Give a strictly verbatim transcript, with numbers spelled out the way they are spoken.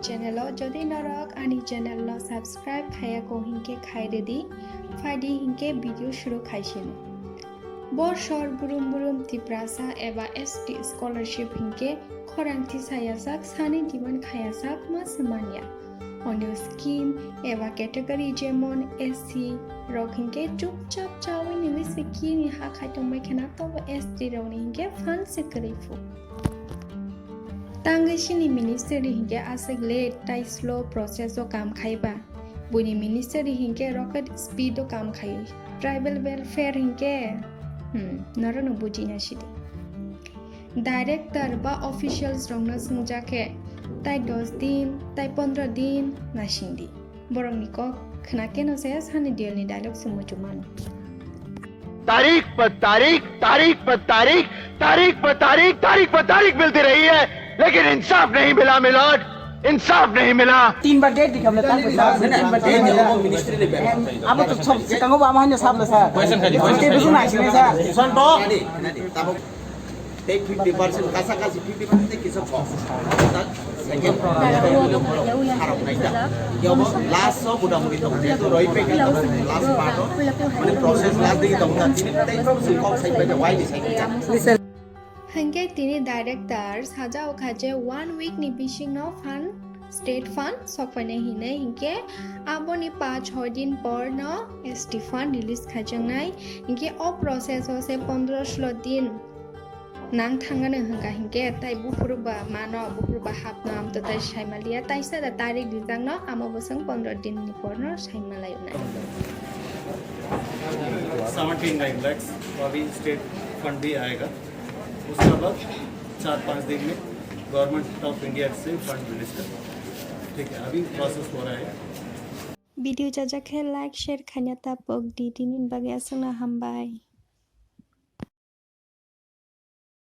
Channel o jodi norok ani channel no subscribe khayako hinkhe khairidi, phaidi hinkhe video shuru khaisino. Bo sor burum burum Tiprasa eba S T scholarship hinkhe khorang tisa yachak sani demand khayachak ma se manya. Onyo scheme eba category jemon S C rok hinkhe chupchap chawi ni bisi kini ha khai tongbai khena tobo S T rok ni hinkhe fund se kwrwi phu. Tangwi sini ministry hinkhe aswk late tai slow process o kam khaiba. Buini ministry hinkhe rocket speed o kam khai. Tribal welfare hinkhe, hmm, norokno bujina sidi. Director ba officials rokno swngjak khe, tai dos din, tai pondro din nasingdi. Borokni kok khna keno se sani diyalni dialogue se muchung mano. तारीख पर तारीख, तारीख पर तारीख, तारीख पर तारीख, तारीख पर तारीख मिलती रही है, लेकिन इंसाफ नहीं मिला मिलोड, इंसाफ नहीं मिला। তিনবার ডেট দিকে আমরা তারপর স্যার, তিনবার ডেট দিকে। আমরা তো সব সেটাও বা আমার সামনে স্যার। কয়জন খালি? কয়জন খালি? Tei fifty percent, kasakasi fifty percent tei kisa kom. Second, last o motamoti tongo, jehetu roi pekha last part o, mane process last digi tongo, tini tei process kok sai pai, wai ni sai. Hinkhe tini director sajao kha je one week ni bisingno fund, state fund sokphainai hinwi, hinkhe aboni paanch chhoi din por no S T fund release khaijaknai, hinkhe o process o se pondro sholo din nang thangano hwnka hinkhe, tai buphuru ba mano, buphuru ba hapno amto tai saimaliya, taisa da tarik dijakno amo bwswng pondro din ni por no saimalai nai. Seventy nine lakh, तो अभी state fund भी आएगा, उसके बाद चार पाँच दिन में गवर्नमेंट ऑफ इंडिया से फंड रिलीज कर देंगे। ठीक है, अभी प्रोसेस हो रहा है। Video chajak khe like, share khaina ta pok di, tini bagwi aswkno hambai.